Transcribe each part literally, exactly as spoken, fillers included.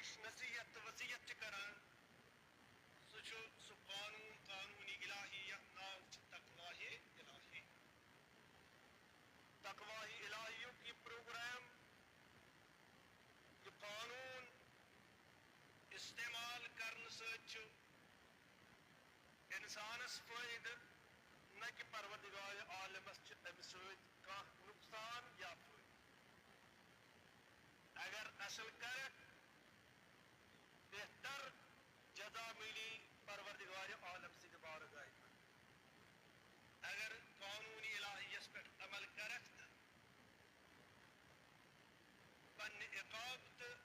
نصیحت تہٕ وصیت چھِ کران، سُہ چھُ سُہ قانوٗن، قانوٗنِ الٰہی، یَتھ ناو چھُ تقویٰ الٰہی۔ تقویٰ الٰہی یُک یہِ پروگرام، یہِ قانوٗن استعمال کرنہٕ سۭتۍ چھُ اِنسانَس فٲیدٕ، نہ کہِ پروردگار عالمَس چھُ اَمہِ سۭتۍ کانٛہہ نۄقصان یا فٲیدٕ۔ اگر اصل کرکھ، بہتر جزا ملی پروردگار عالم سٕنٛدِ بارگاہہِ منٛز۔ اگر قانوٗنِ الٰہیَس پٮ۪ٹھ عمل کرکھ تہٕ پننہِ عقاب تہٕ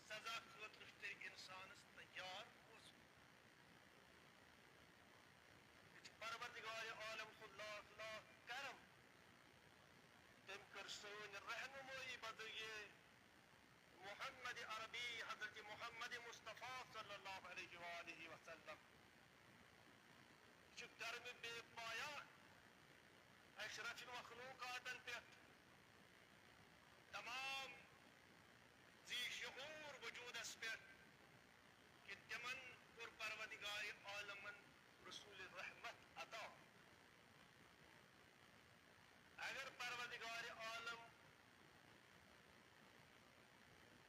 سزا خٲطرٕ چھُ تیٚلہِ اِنسانَس تیار روزُن۔ یہِ چھُ پروردگار عالم سُنٛد لاکھ لاکھ کرم۔ تٔمۍ کٔر سٲنۍ رہنمٲیی بذریعہ محمد عربی، حضرت محمد مصطفیٰ صلی اللہ علیہ وآلہ وسلم۔ یہِ چھُ کرمِ بے پایہ اشرف المخلوقاتن پٮ۪ٹھ، تمام ذی شعور وجودس پٮ۪ٹھ، کہ تِمن کوٚر پروردگار عالمن رسول رحمت عطا۔ اگر پروردگار عالم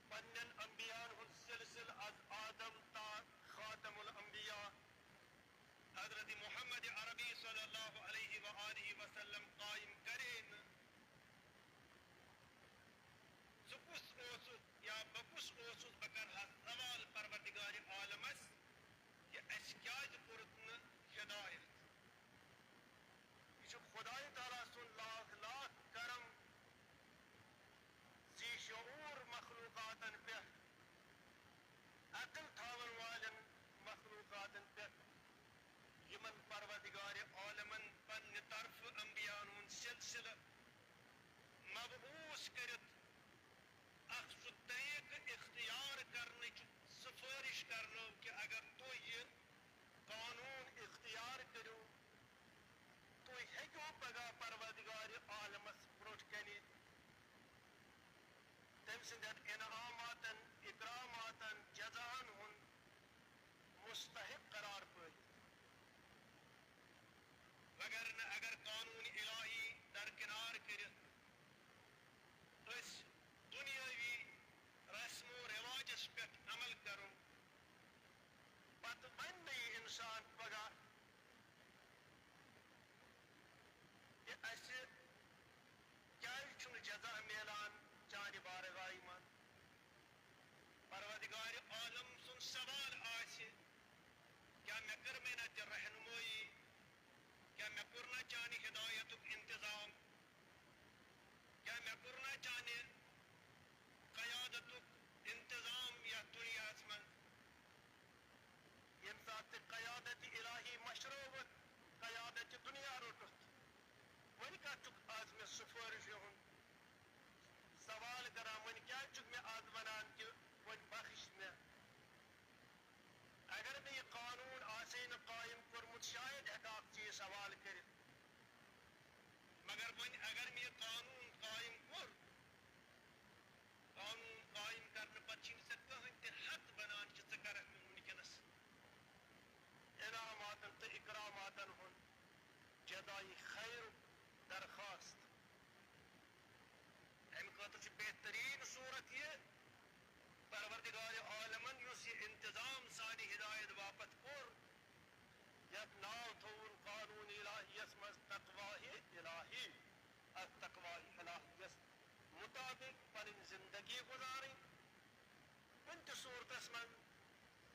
پننٮ۪ن انبیاءن ہُنٛد سلسلہٕ از آدم تا خاتم الانبیاء حضرت محمد عربی صلی اللہ علیہ و آلہ وسلم قائم کرے نہٕ، ژٕ کُس اوسُکھ یا بہٕ کُس اوسُس، بہٕ کرٕ ہا سوال پروردگار عالمس کہ اَسہِ کیٛازِ کوٚرُتھ نہٕ ہدایت؟ یہِ چھُ خدای تعالیٰ سُنٛد لاکھ لاکھ کرم، ذی شعور مخلوقاتن پٮ۪ٹھ، عقل تھاون والٮ۪ن مخلوقاتن پٮ۪ٹھ، یِمن پروردگار عالمن پننہِ طرفہٕ انبیاءن ہُنٛد سلسلہٕ مبعوث کٔرِتھ اکھ سُہ طریقہٕ اختیار کرنٕچ سفٲرش کرنٲو کہ اگر تُہۍ یہِ قانون اختیار کٔرِو، تُہۍ ہیٚکِو پگاہ پروردگار عالمس برونٛٹھ کنہِ تٔمۍ سٕنٛدٮ۪ن انعاماتن، اکراماتن، جزاہن ہُنٛد مستحق قرار پٲوِتھ۔ وغیرہ نہٕ اگر قانون الٰہی درکنار کٔرِتھ أسۍ دُنیٲوی رسم و رواجس پٮ۪ٹھ عمل کرو، پتہٕ ونہِ نہٕ یہِ انسان پگاہ کہ اسہِ کیازِ چھُنہٕ جزا میلان چانہِ بارگاہہِ منٛز؟ پروردگار عالم سُنٛد سوال آسہِ، کیٛاہ مےٚ کٔر مےٚ نہ تہِ رہنمٲیی؟ کیٛاہ مےٚ کوٚر نہ چانہِ ہدایتُک انتظام؟ کیٛاہ مےٚ کوٚر نہ چانہِ قیادتُک انتظام یتھ دُنیاہس منٛز؟ ییٚمہِ ساتہٕ ژےٚ قیادت الٰہی مشرٲوٕتھ، قیادت دُنیا روٚٹُتھ، وۄنۍ کتھ چھُکھ از مےٚ سفٲرشہِ ہُنٛد سوال کران؟ وۄنۍ کیٛازِ چھُکھ مےٚ از ونان کہِ وۄنۍ بخش مےٚ؟ اگر مےٚ یہِ قانون آسہِ ہے نہٕ قٲیِم کوٚرمُت، شاید ہٮ۪کہٕ ہاکھ ژٕ یہِ سوال کٔرِتھ۔ مگر وۄنۍ اگر مےٚ یہِ قانون قٲیِم کوٚر، قانون قٲیِم کرنہٕ پتہٕ چھُنہٕ ژےٚ کٕہٕنۍ تہِ حق بنان کہِ ژٕ کرکھ مےٚ وٕنکیٚنس انعاماتن تہٕ اکراماتن ہُنٛد جزائے خیرُک درخواست۔ امہِ خٲطرٕ چھُ بہتریٖن صورت یہِ، پروردگار عالمن یُس یہِ انتظام سانہِ ہدایت باپتھ کوٚر، یتھ ناو تھووُن قانون الٰہیس منٛز تقویٰ الٰہی، اتھ تقویٰ الٰہیس مطابق پنٕنۍ زندگی گُزارٕنۍ۔ کُنہِ تہِ صورتس منٛز،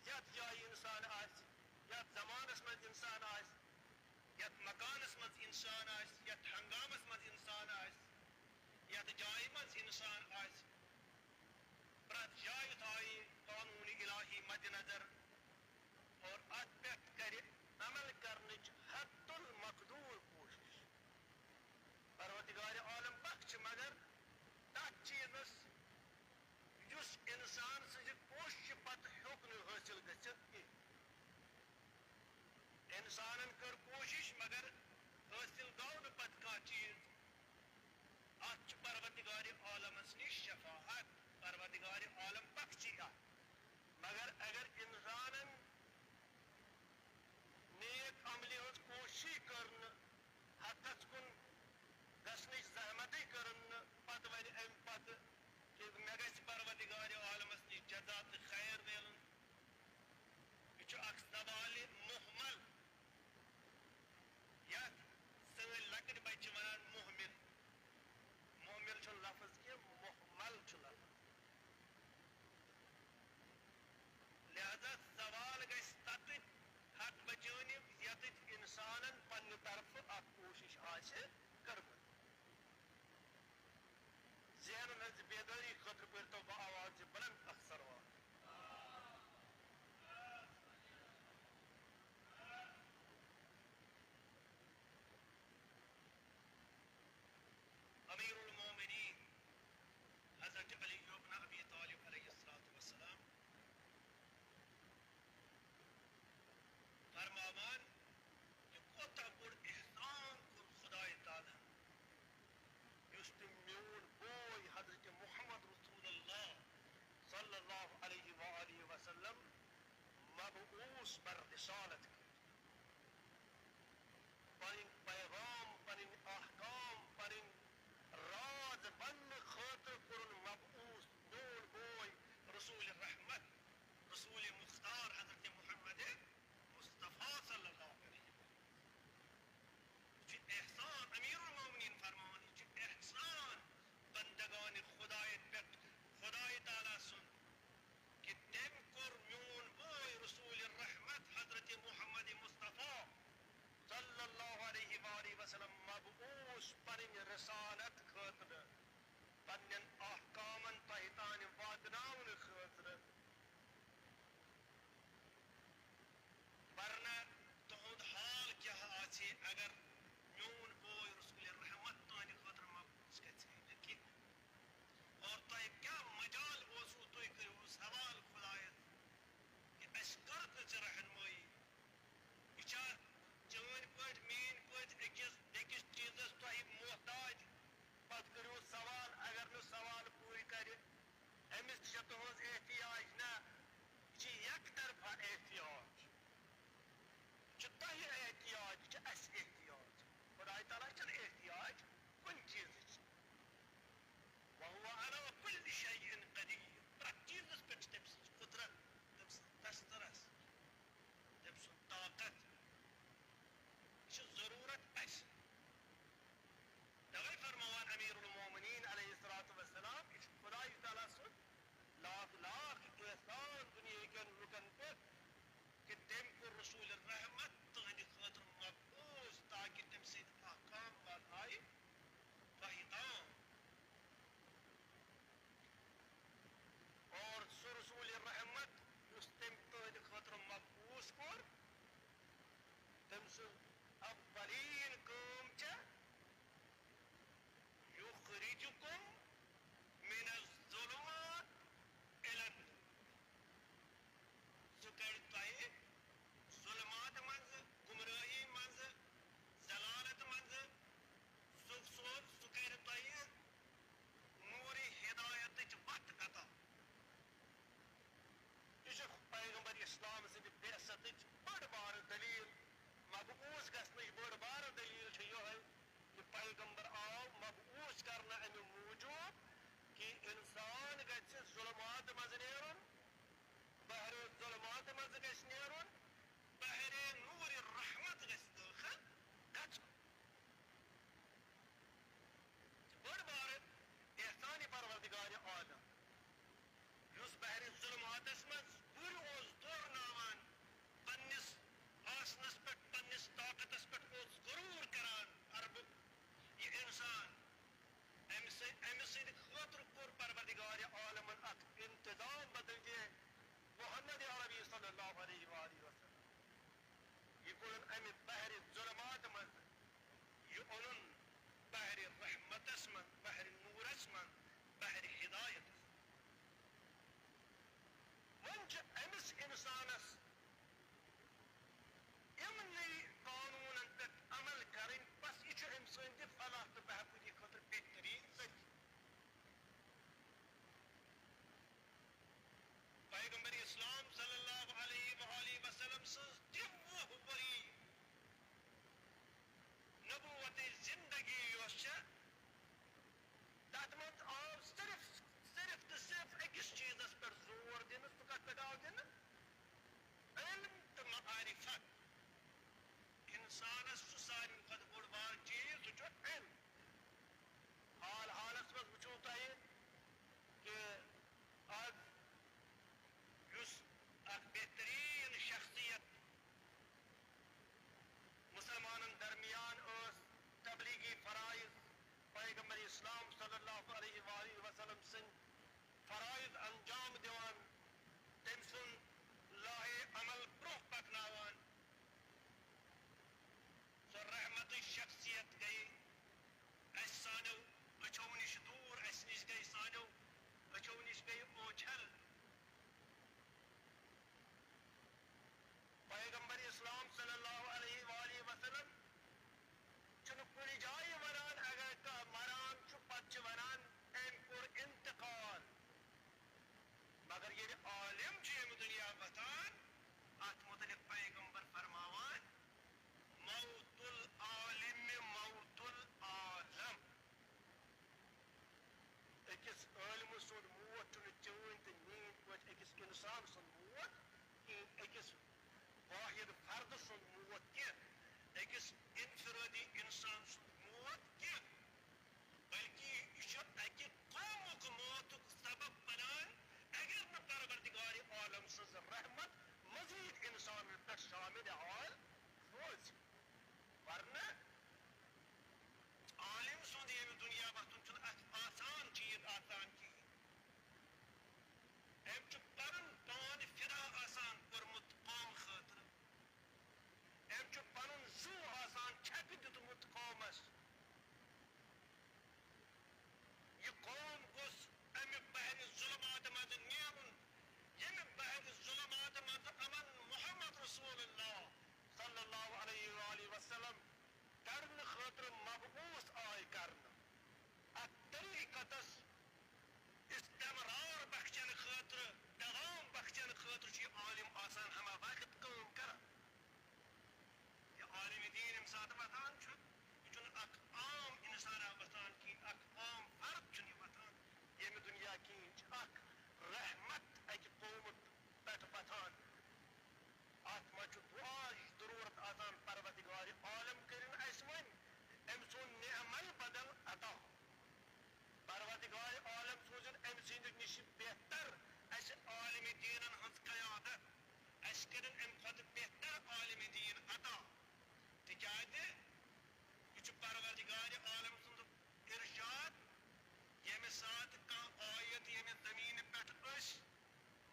یتھ جایہِ انسان آسہِ، یتھ زمانس منٛز انسان آسہِ، یتھ مکانس منٛز انسان آسہِ، یتھ ہنگامس منٛز انسان آسہِ، یتھ جایہِ منٛز انسان آسہِ، پرٛٮ۪تھ جایہِ تھایہِ قانون الٰہی مد نظر اور اتھ پٮ۪ٹھ کرِ عمل کرنٕچ حد المقدور کوٗشش۔ پروردگار عالم بخشِ مگر تتھ چیٖزس یُس انسان سٕنٛزِ کوٗششہِ پتہٕ ہیوٚک نہٕ حٲصِل گٔژھِتھ کینٛہہ۔ انسانن کٔر کوٗشش مگر حٲصِل گوٚو نہٕ پتہٕ کانٛہہ چیٖز۔ اتھ چھُ پروردگار عالمس نِش شفاعت، پروردگار عالم بخشی اتھ۔ انسانن پننہِ طرفہٕ اکھ کوٗشش آسہِ کٔرمٕژ۔ ذہنن ہٕنٛز بیدٲری خٲطرٕ پٔرۍتو بآواز بلند اکھ صلوات۔ امیر المومنین حضرت علی ابن ابی طالب علیہ الصلوۃ والسلام فرماوان، یہِ کوتاہ بوٚڑ احسان کوٚر خدای تعالیٰ، یُس تٔمۍ میون بوے حضرت محمد رسول اللہ صلی اللہ علیہ وآلہ وسلم مبعوث بر رسالت کٔر۔ پنٕنۍ پیغام، پنٕنۍ احکام، پنٕنۍ راز وننہٕ خٲطرٕ کوٚرُن مبعوث میون بوے رسول رحمت، رسول مختار حضرت محمد مصطفیٰ صلی اللہ علیہ وسلم۔ یہِ چھُ احسان، امیر المومنین فرماوان، یہِ چھُ احسان بندگان خدایَن پٮ۪ٹھ، خدای تعالیٰ سُنٛد، کہِ تٔمۍ کوٚر میون بوے رسول رحمت حضرت محمد مصطفیٰ صلی اللہ علیہ وآلہ وسلم مبعوث پنٕنۍ رسالت خٲطرٕ، پننٮ۪ن احکامن تۄہہِ تانۍ واتناونہٕ خٲطرٕ۔ ورنہ تُہُنٛد حال کیٛاہ آسہِ اگر میون بوے رسول رحمت تُہنٛدِ خٲطرٕ مبعوث گژھِ ہے نہٕ کینٛہہ؟ اور تۄہہِ کیٛاہ مجال اوسوٕ، تُہۍ کٔرِو سوال خدایس کہِ اَسہِ کٔرٕتھ نہٕ ژےٚ رہنمٲیی؟ یہِ چھا چٲنۍ پٲٹھۍ، میٛٲنۍ پٲٹھۍ أکِس بیٚکِس چیٖزس تۄہہِ محتاج؟ پتہٕ کٔرِو سوال، اگر نہٕ سوال پوٗرٕ کرِ، أمِس تہِ چھےٚ تُہٕنٛز احتیاج؟ نہ، یہِ چھِ یک طرفہ احتیاج۔ یہِ چھُ تۄہہِ احتیاج، یہِ چھُ اَسہِ احتیاج۔ خداے تعالیٰ چھُنہٕ احتیاج کُنہِ چیٖزٕچ۔ وَهُوَ عَلَى كُلِّ شَيْءٍ قَدِيرٌ۔ پرٛٮ۪تھ چیٖزَس پٮ۪ٹھ چھِ تٔمۍ سٕنٛز قدرت، تٔمۍ سٕنٛز دسترس، تٔمۍ سُنٛد طاقت۔ یہِ چھِ ضروٗرت اَسہِ۔ توے فرماوان امیر المومنین علیہ الصلوۃ والسلام، یہِ چھُ خدای تعالیٰ سُنٛد لاکھ لاکھ احسان دُنیہکٮ۪ن لُکن پٮ۪ٹھ کہِ تٔمۍ کوٚر رسول رحمت تُہنٛدِ خٲطرٕ مبعوث تاکہِ تٔمۍ سٕنٛدۍ احکام واتنایہِ تۄہہِ تام۔ اور سُہ رسول رحمت یُس تٔمۍ تُہنٛدِ خٲطرٕ مبعوث کوٚر، تٔمۍ سٕنٛز اولین کٲم چھےٚ یُخرِجُکُم مِنَ الظُّلُمَاتِ إِلَى النُّورِ۔ سُہ کَڑِ تۄہہِ ظُلمات منٛزٕ، گُمرٲہی منٛزٕ، ضلالت منٛزٕ۔ سُہ سوز، سُہ کَرِ تۄہہِ نوٗرِ ہدایتٕچ وَتھ عطا۔ یہِ چھُ پیغمبر اسلام سٕنٛدِ بعثتٕچ بٔڑ بارٕ دٔلیٖل۔ مبعوث گژھنٕچ بٔڑ بارٕ دٔلیٖل چھِ یِہوٚے، یہِ پیغمبر آو مبعوث کرنہٕ اَمہِ موٗجوٗب کہِ اِنسان گژھِ ظُلمات منٛز نیرُن، بحرِ ظُلمات منٛز گژھِ نیرُن، بحرِ نوٗرِ رحمت گژھِ دٲخل گژھُن۔ بٔڑ بارٕ احسانِ پروردگارِ عالم، یُس بحرِ ظُلماتس منٛز گُرۍ اوس دورناوان، پننِس آسنس پٮ۪ٹھ، پننِس طاقتس پٮ۪ٹھ اوس غروٗر کران عربُک یہِ اِنسان۔ أمۍ سٕنٛدِ، أمۍ سٕنٛدِ خٲطرٕ کوٚر پروردگارِ عالمن اکھ انتظام بدل دے محمد عربی صلی اللہ علیہ وآلہ وسلم۔ یہِ کوٚڑُن اَمہِ بحرِ ظُلمات منٛز، یہِ اوٚنُن بحرِ رحمتس منٛز، بحرِ نوٗرس منٛز، بحرِ ہدایتس۔ وۄنۍ چھِ أمِس اِنسانس یِمنٕے قانوٗنن پٮ۪ٹھ عمل کرٕنۍ، بس یہِ چھُ أمۍ سٕنٛدِ فلاح تہٕ بہبوٗدی خٲطرٕ بہتریٖن ذٔریعہٕ۔ پیغمبر اسلام صلی اللہ علیہ وآلہ وسلم سٕنٛز تہِ وُہ ؤری نبوتٕچ ذمہٕ واحد فرد سُنٛد موت کینٛہہ، أکِس انفرادی انسان سُنٛد موت کینٛہہ، بلکہ یہِ چھُ اَکہِ قومُک موتُک سبب بنان، اگر نہٕ پروردگار عالم سٕنٛز رحمت مزید انسانن پٮ۪ٹھ شامل حال روزِ۔ ورنہ عالم سُنٛد ییٚمہِ دُنیا وۄتھُن چھُنہٕ اکھ آسان چیٖز آسان کِہیٖنۍ۔ أمۍ چھُ پنُن پان فدا آسان کوٚرمُت قوم خٲطرٕ۔ أمۍ چھُ پنُن زُو آسان چھکہٕ دیُتمُت قومس۔ یہِ قوم گوٚژھ امہِ بحرِ ظلمات منٛزٕ نیرُن، ییٚمہِ بحرِ ظلمات منٛزٕ امن محمد رسول اللہ صلی اللہ علیہ وآلہ وسلم کرنہٕ خٲطرٕ مبعوث آے کرنہٕ۔ اتھ طریقتس استمرار بخشن خٲطرٕ، دوام بخشن خٲطرٕ چھُ یہِ عالم آسان ہمہ وقت کٲم کران۔ یہِ عالم دین ییٚمہِ ساتہٕ وۄتھان چھُ، یہِ چھُنہٕ اکھ عام انسانا وۄتھان کِہیٖنۍ، اکھ عام فرد چھُنہٕ یہِ وۄتھان ییٚمہِ دُنیا کِہیٖنۍ، یہِ چھُ اکھ رحمت اکہِ قومہٕ پٮ۪ٹھ وۄتھان۔ اتھ منٛز چھُ دعاہٕچ ضروٗرت آسان، پروردگار عالم کٔرِن اسہِ وۄنۍ أمۍ سُنٛد نعمل بدل عطا۔ پروردگار عالم سوٗزِن أمۍ سٕنٛدِ نِش بہتر اسہِ عالم دیٖنن ہٕنٛز قیادت، اسہِ کٔرِن اَمہِ کھۄتہٕ بہتر عالم دیٖن عطا۔ تِکیٛازِ یہِ چھُ پروردگار عالم سُنٛد ارشاد، ییٚمہِ ساتہٕ کانٛہہ آیت ییٚمہِ زمینہِ پٮ۪ٹھ أسۍ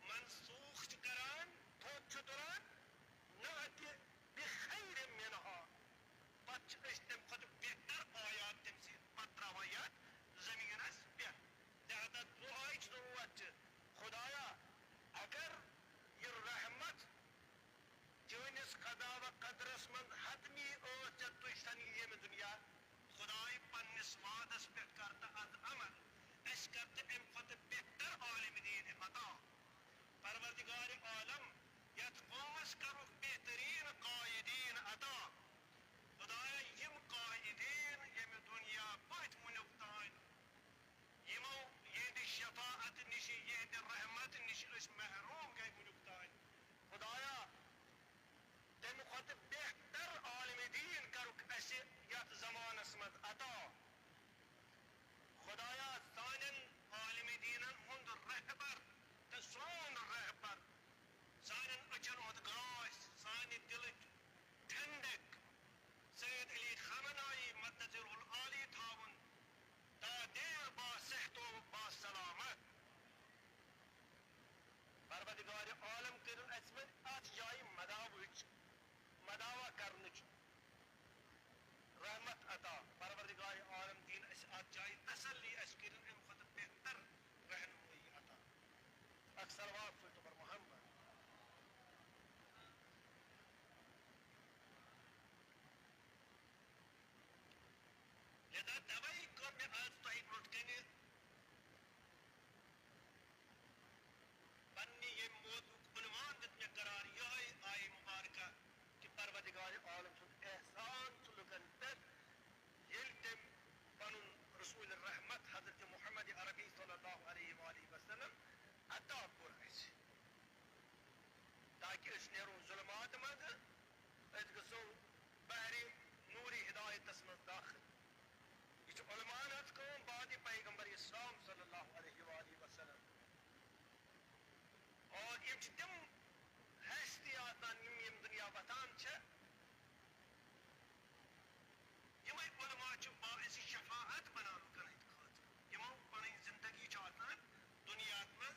منسوخ چھِ کران، تھوٚد چھِ تُلان، نأتِ بخیر منها، پتہٕ چھِ أسۍ تَمہِ کھۄتہٕ بہتر آیات تٔمۍ سٕنٛدۍ پتہٕ ترٛاوان یَتھ زٔمیٖنَس پٮ۪ٹھ۔ لہذا دُعاہٕچ ضروٗرت چھِ، خدایا، اگر یہِ رحمت چٲنِس قضا و قدرس منٛز حتمی ٲس، ژےٚ تُج سَنہِ ییٚمہِ دُنیا۔ خداے، پننِس وعدس پٮ۪ٹھ کر تہٕ از عمل، اَسہِ کر تہٕ اَمہِ کھۄتہٕ بہتر عالم دیٖن عطا۔ پروردگار عالم، یتھ قومس کرُکھ بہترین قائدین عطا۔ خدایا، یِم قائدین ییٚمہِ دُنیا پٔتۍ وُنیُک تام، یِمو یِہنٛدِ شفاعت نِش، یِہنٛدِ رحمت نِش أسۍ محروم گٔے وُنیُک تام۔ خدایا، تَمہِ کھۄتہٕ بہتر عالم دیٖن کرُکھ اَسہِ یَتھ زمانس منٛز عطا۔ خدایا، سانٮ۪ن عالم دیٖنن ہُنٛد رہبر تہٕ سون رہبر، سانٮ۪ن أچھن ہُنٛد گاش، سانہِ دِلٕچ ٹھنڈک، سید علی خامنائی مدظ سرہ العالی تھاوُن تا دیر با صحت و با سلامت۔ پروردگار عالم کٔرِن اَسہِ وۄنۍ اَتھ جایہِ مداوٕچ، مداوا کرنٕچ رحمت عطا۔ پروردگار عالم دِن اَسہِ اَتھ جایہِ تسلی، اَسہِ کٔرِن اَمہِ کھۄتہٕ بہتر رہنمٲیی عطا۔ اکھ صلوات سوٗزتو بر محمد۔ لہذا توے کٔر مےٚ از تۄہہِ برونٛٹھ کنہِ پننہِ ییٚمہِ موضوعُک عنوان دیُت مےٚ قرار یِہوٚے آیہِ مبارکہ کہِ پروردگار عالم سُنٛد احسان چھُ لُکن پٮ۪ٹھ، ییٚلہِ تٔمۍ پنُن رسول رحمت حضرت محمد عربی صلی اللہ علیہ وآلہ وسلم عطا کوٚر اَسہِ، تاکہِ أسۍ نیرو ظلمات منٛزٕ، أسۍ گژھو بحرِ نوٗرِ ہدایتس منٛز داخل۔ یہِ چھُ علماءن ہٕنٛز کٲم بعد پیغمبر اسلام صلی اللہ علیہ وآلہ وسلم۔ اور یِم چھِ تِم ہستی آسان، یِم ییٚمہِ دُنیا وۄتھان چھِ، یِمے علماء چھِ باعث شفاعت بنان لُکن ہٕنٛدِ خٲطرٕ۔ یِمو پنٕنۍ زندگی چھِ آسان دُنیاہس منٛز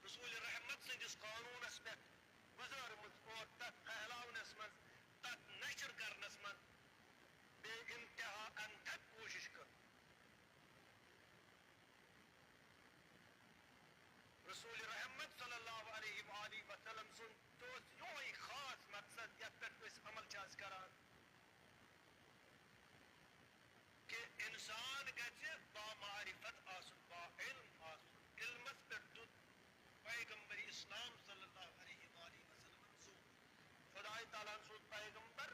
رسول رحمت سٕنٛدِس قانوٗنس پٮ۪ٹھ گُزٲرمٕژ اور تتھ پھہلاونس منٛز، تتھ نشر کرنس منٛز بے انتہا انتھک کوٗشش کٔر۔ رسول رحمت صلی اللہ علیہ وآلہ وسلم سُنٛد تہِ اوس یِہوٚے خاص مقصد یتھ پٮ۪ٹھ أسۍ عمل چھِ از کران۔ کہ انسان گژھِ با معرفت آسُن، با علم آسُن۔ علمس پٮ۪ٹھ دیُت پیغمبر اسلام صلی اللہ علیہ وآلہ وسلمن زور۔ خدای تعالیٰ ہن سوٗز پیغمبر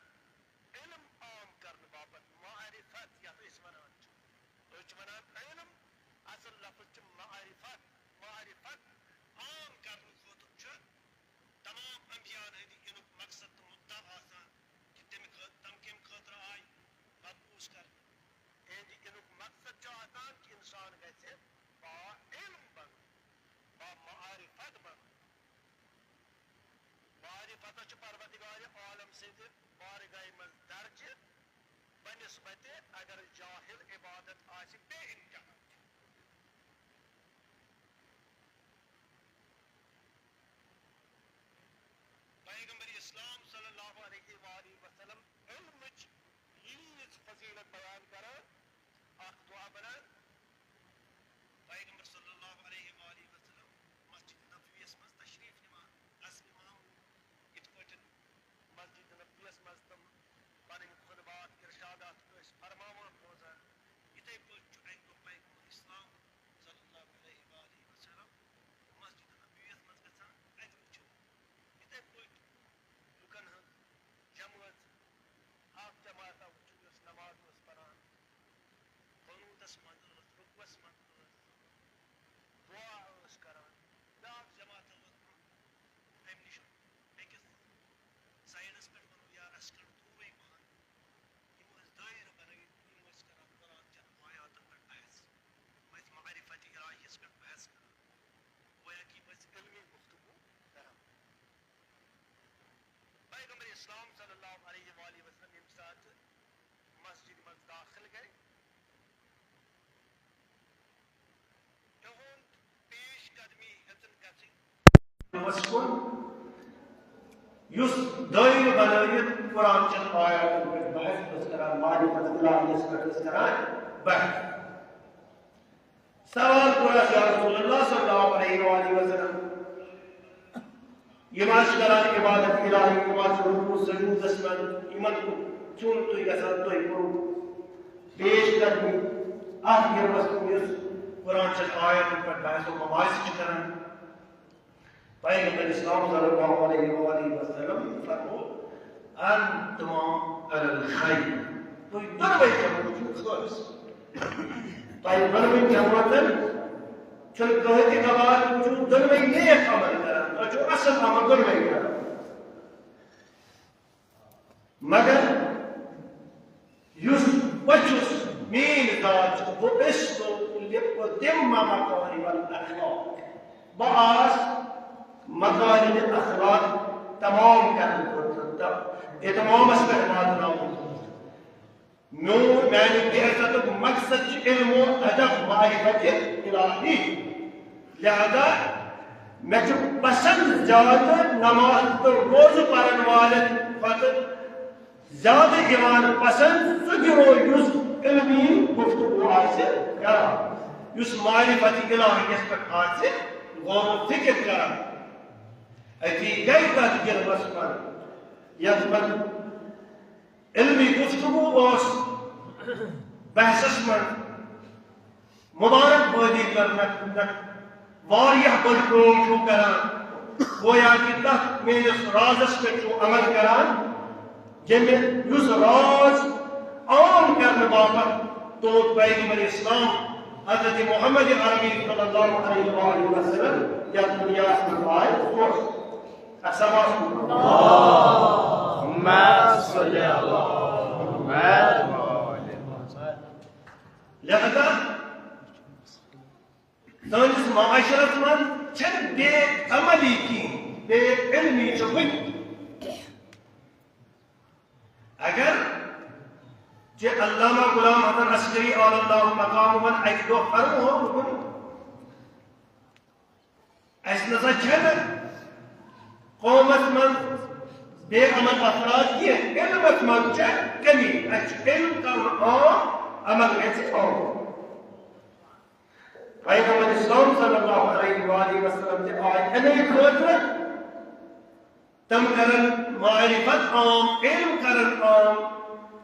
علم عام کرنہٕ باپتھ، معرفت یتھ أسۍ ونان چھِ۔ أسۍ چھِ ونان علم، اصل لفظ چھُ معرفت۔ معرفت عام کرنہٕ خٲطرٕ چھُ تمام نسبت اگر جاہل عبادت آسہِ بے انتہا۔ پیغمبر اسلام صلی اللہ علیہ وآلہ وسلم علمٕچ ییٖژ فضیلت بیان کران، اکھ دعا بنان۔ پیغمبر صلی اللہ علیہ وآلہ وسلم مسجد نبویس منٛز تشریف نِوان، از امام، یِتھ پٲٹھۍ مسجد نبویس منٛز تِم پنٕنۍ خطبات، ارشادات ٲسۍ فرماوان بوزان، یِتھے پٲٹھۍ چھُ اکہِ دۄہ پیغمبر اسلام صلی اللہ علیہ وآلہ وسلم مسجد نبویس منٛز گژھان، اتہِ وٕچھو یِتھے پٲٹھۍ لُکن ہٕنٛز جمٲژ، اکھ جماعت وٕچھو یۄس نماز ٲس پران، قنوتس منٛز ٲس، رکوعس منٛز ٲس، دعا ٲس کران، بیاکھ جماعت ٲس برونٛہہ۔ امہِ نِش بیٚکِس سایڈس پٮ۪ٹھ ونو یا رژھِ کھنٛڈ دوٗرٕے پہن، یِم ٲسۍ دٲیرٕ بنٲوِتھ، یِم ٲسۍ کران قرآن چٮ۪ن آیاتن پٮ۪ٹھ بحث، یِم ٲسۍ معرفت الہیس پٮ۪ٹھ بحث کران، گویا کہِ یِم ٲسۍ علمی گفتگو کران۔ پیغمبر اسلام صلی اللہ علیہ وآلہ وسلم ییٚمہِ ساتہٕ مسجد منٛز داخل گٔے، تِہُنٛد پیش قدمی ہیٚژٕن گژھٕنۍ۔ یُس دٲیرٕ بنٲوِتھ قرآن چٮ۪ن آیاتن پٮ۪ٹھ بحث اوس کران، معرفت الہیس پٮ۪ٹھ اوس کران بحث۔ سوال کوٚرُس، یا رسول اللہ صلی اللہ علیہ وآلہ وسلم، یِم حظ چھِ کران عبادت الہی، یِم حظ چھِ رکوع سجودس منٛز، یِمن کیوں نہٕ تُہۍ گژھان، تُہۍ کٔرِو پیش قدمی اتھ یِمس کُن یُس قرآن چٮ۪ن آیتن پٮ۪ٹھ بحث و مباحث چھِ کران۔ پیغمبر اسلام صلی اللہ علیہ وآلہ وسلم فرمو، انتما علی الخیر، تُہۍ دۄنوَے جمٲژ چھِو خٲص۔ تۄہہِ دۄنوَے جمٲژن چھُنہٕ کٕہٕنۍ تہِ کباعت، تُہۍ چھِو دۄنوَے نیک عمل کران، تۄہہِ چھُو اصل عمل دۄنوَے کران۔ مگر یُس بہٕ چھُس، میٲنۍ ذات چھِ، بہٕ استو لِأتمم مکارم الاخلاق، بہٕ آس مکارم اخلاق تمام کرنہٕ خٲطرٕ تہٕ اتمامس پٮ۪ٹھ واتناونہٕ خٲطرٕ۔ میون، میانہِ بعثتُک مقصد چھُ علم و ادب، معرفت الہی۔ لہذا مےٚ چھُ پسند زیادٕ نماز تہٕ روزٕ پرن والٮ۪ن کھۄتہٕ زیادٕ یِوان پسند سُہ گروہ یُس علمی گفتگو آسہِ کران، یُس معرفت الہیس پٮ۪ٹھ آسہِ غور و فکر کران۔ أتی گٔے تتھ گروہس منٛز یتھ منٛز علمی گفتگو اوس بحثس منٛز مبارک بٲدی کرنہٕ خٲطرٕ واریاہ بٔڑ کٲم چھُو کران۔ گویا کہِ تتھ میٲنِس رازس پٮ۪ٹھ چھُو عمل کران، ییٚمہِ، یُس راز عام کرنہٕ باپتھ توت پیغمبر اسلام حضرت محمد عربی صلی اللہ علیہ وآلہ وسلم یتھ دنیاہس منٛز آے سوز۔ اکھ سماج۔ اللہم صل علی محمد۔ لہذا سٲنِس معاشرس منٛز چھنہٕ بے عملی کِہیٖنۍ، بے علمی چھِ وٕنہِ۔ اگر چہ علامہ غلام حسن عسکری عالی اللہ مقامہ اکہ دۄہ فرمو، دوٚپُن، اسہِ نسا چھنہٕ قومس منٛز بے عمل افراد کینٛہہ، علمس منٛز چھےٚ کمی، اسہِ چھُ علم کرُن عام، عمل گژھِ عام۔ پیغمبر اسلام صلی اللہ علیہ وآلہ وسلم تہِ آے امے خٲطرٕ، تِم کرن معرفت عام، علم کرن عام۔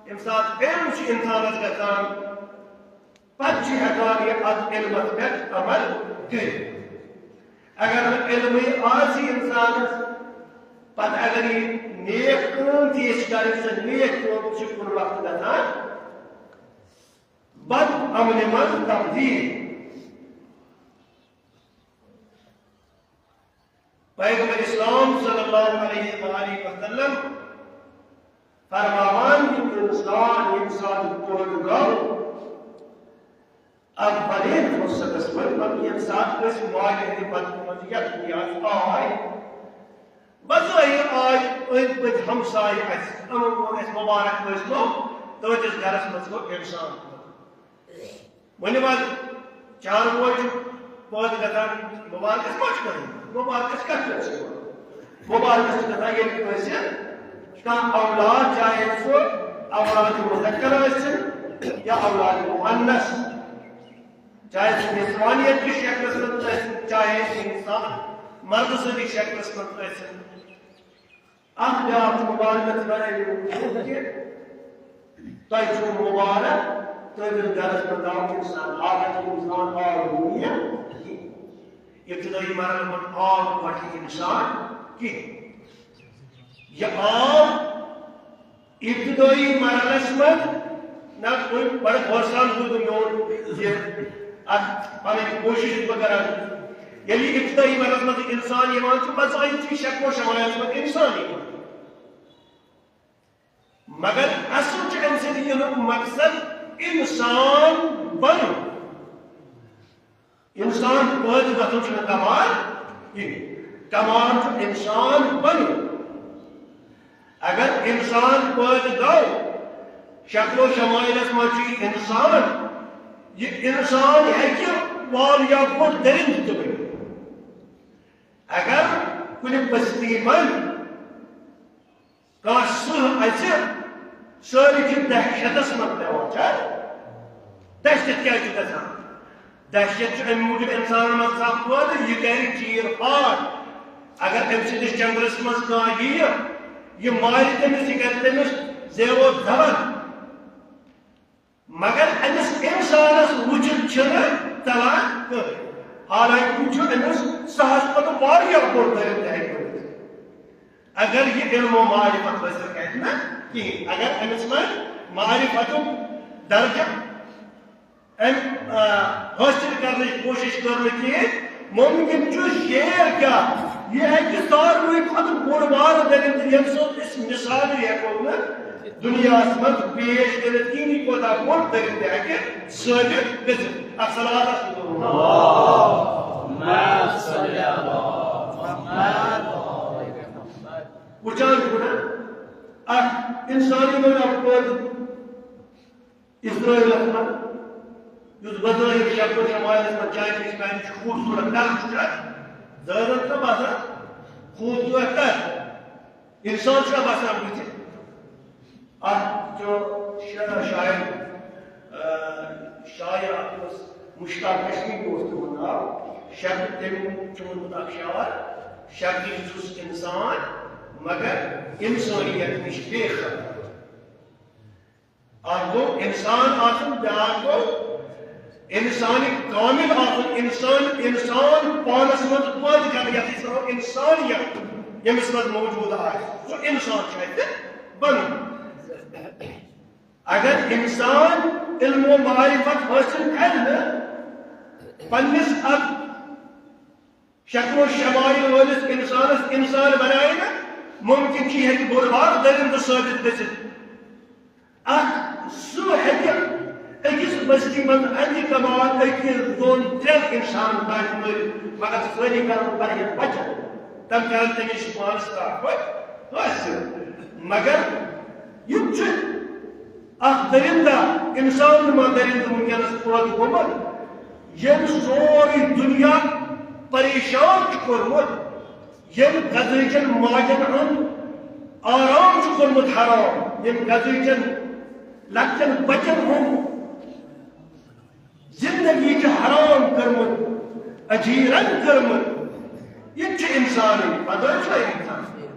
ییٚمہِ ساتہٕ علم چھُ انسانس گژھان، پتہٕ چھُ ہٮ۪کان یہِ اتھ علمس پٮ۪ٹھ عمل کٔرِتھ۔ اگر نہٕ علمٕے آسہِ انسانس، پتہٕ اگر یہِ نیک کٲم تہِ یژھِ کرٕنۍ، سۄ نیک کٲم تہِ چھِ کُنہِ وقتہٕ گژھان بد عملہِ منٛز تبدیل۔ پیغمبر اسلام صلی اللہ علیہ وآلہ وسلم فرماوان، یہِ انسان، ییٚمہِ ساتہٕ پٲدٕ گوٚو، اولین فرصتس منٛز، مطلب، ییٚمہِ ساتہٕ أسۍ ماجہِ ہٕنٛدِ بدنہٕ منٛز یتھ دُنیاہس آے، بظٲہر آے أنٛدۍ پٔکۍ ہمسایہِ اسہِ، یِمن ووٚن اسہِ مبارک ٲسۍ تو، تُہنٛدِس گرس منٛز گوٚو انسان پٲدٕ۔ ؤنِو حظ، چاروٲے چھُ پٲدٕ گژھان، مُبارکس ما چھُ گژھان؟ مُبارکس کتھ پٮ۪ٹھ چھُ یِوان؟ مُبارکس چھُ گژھان، ییٚلہِ کٲنٛسہِ کانٛہہ اولاد، چاہے سُہ اولاد مذکر ٲسِن یا اولاد مؤنث، چاہے سُہ نسوانیت کِس شکلس منٛز ٲسِن، چاہے سُہ انسان مردٕ سٕنٛدِس شکلس منٛز ٲسِن۔ اکھ بیاکھ چھُ مُبارکس وَنان، یہِ ووٚن کہِ تۄہہِ چھُو مُبارک، تُہٕنٛدِس گرس منٛز آو انسان، اکھ اکھ انسان آو نہٕ یہِ کِہیٖنۍ۔ ابتدٲیی مرحلہٕ منٛز آو گۄڈٕ انسان کِہیٖنۍ۔ یہِ آو ابتدٲیی مرحلس منٛز، نہ، تُہۍ بڑٕ غور سان بوٗزِو میون یہِ اکھ پنٕنۍ کوٗشش یُس بہٕ کران چھُس۔ ییٚلہِ یہِ ابتدٲیی مرحلس منٛز انسان یِوان چھُ، بظٲہر چھُ یہِ شکل و شمایلس منٛز انسان یِوان۔ مگر اصل چھُ امہِ سۭتۍ یِنُک مقصد انسان بنُن۔ انسان پٲدٕ گژھُن چھُنہٕ کمال کِہیٖنۍ۔ کمال چھُ انسان بنُن۔ اگر انسان پٲدٕ گوٚو، شکل و شمائلس منٛز چھُ یہِ انسان، یہِ انسان ہیٚکہِ واریاہ بوٚڑ درندٕ تہِ بٔنِتھ۔ اگر کُنہِ بستی منٛز کانٛہہ سٕہہ اژِ، سٲری چھِ دہشتس منٛز پٮ۪وان، چھا؟ دہشت کیٛازِ چھُ گژھان؟ دہشت چھُ اَمہِ موٗجوٗب اِنسانن منٛز گژھان پٲدٕ، یہِ کرِ چیٖر پھاڑ۔ اگر أمۍ سٕنٛدِس جنگلس منٛز کانٛہہ یِیہِ، یہِ مارِ تٔمِس، یہِ کرِ تٔمِس زیو و زبر۔ مگر أمِس اِنسانس وٕچھِتھ چھِنہٕ ژلان کٕہٕنۍ۔ حالانکہِ یہِ چھُ أمِس سٕہس کھۄتہٕ واریاہ بوٚڑ درندٕ ہیٚکہِ بٔنِتھ۔ اگر یہِ علم و معرفت حٲصِل کرِ نہ کِہیٖنۍ، اگر أمِس منٛز معرفتُک درجہ أمۍ، آ، حٲصِل کرنٕچ کوٗشِش کٔر نہٕ کِہیٖنۍ، مُمکِن چھُ شیر کیٛاہ، یہِ ہیٚکہِ ساروٕے کھۄتہٕ بوٚڑ بارٕ درندٕ، ییٚمہِ سُنٛد أسۍ مثالٕے ہیٚکو نہٕ دُنیاہَس منٛز پیش کٔرِتھ کِہیٖنۍ، یہِ کوٗتاہ بوٚڑ درندٕ ہیٚکہِ ثٲبِت گٔژھِتھ۔ اکھ صلوات آسہِ پوٚرمُت۔ اللہم صل علی محمد۔ وٕچھان چھُو نا، اکھ اِنسانٕے بنیو پٲدٕ اسرائیلس منٛز، یُس بظٲہر شکل شمائلس منٛز چانہِ نِش میانہِ نِش خوٗبصوٗرت نقش چھُ، ظٲہرن چھُ باسان خوٗبصوٗرت کتھ، اِنسان چھُ باسان بٕتھِ۔ اکھ چھُ شاعر، شاعر، آ، شاعر اکھ اوس، مشتاق کشمیری اوس تِہُنٛد ناو۔ شکل تٔمۍ چھُ ووٚنمُت اکھ شعر، شکلہِ چھُس اِنسان، مگر اِنسٲنیت نِش بے خبر۔ اکھ گوٚو اِنسان آسُن، بیٛاکھ گوٚو اِنسانِ کامل آسُن، اِنسان، اِنسان پانس منٛز پٲدٕ کرُن، یَتھ أسۍ وَنو اِنسانیت، ییٚمِس منٛز موجوٗد آسہِ، سُہ اِنسان چھُ اَسہِ بنُن۔ اگر اِنسان علم و معرفت حٲصِل کرِ نہٕ، پننِس اَتھ شکل و شمایل وٲلِس اِنسانس اِنسان بنایہِ نہٕ، مُمکِن چھُ یہِ ہیٚکہِ بوٚڑ بارٕ درندٕ ثٲبِت گٔژھِتھ۔ اکھ سٕہہ ہیٚکہِ أکِس بستی منٛز اَکہِ کمال أکِس دۄن ترٛٮ۪ن اِنسانن تام مٲرِتھ، مگر سٲری کرن واریاہ بچت، تِم کرن تٔمِس پانس طاقت حٲصِل۔ مگر یہِ چھُ اکھ درندہ، اِنسان نُما درندٕ وٕنکیٚنس پٲدٕ گوٚمُت، ییٚمۍ سورُے دُنیا پریشان چھُ کوٚرمُت، ییٚمۍ گزرٕچن ماجن ہُنٛد آرام چھُ کوٚرمُت حرام، ییٚمۍ گزرٕچن لۄکٹٮ۪ن بچن ہُنٛد زندگی چھِ حرام کٔرمٕژ، اجیرن کٔرمٕژ۔ یہِ تہِ چھُ اِنسانٕے، پتہٕ چھُ اِنسان۔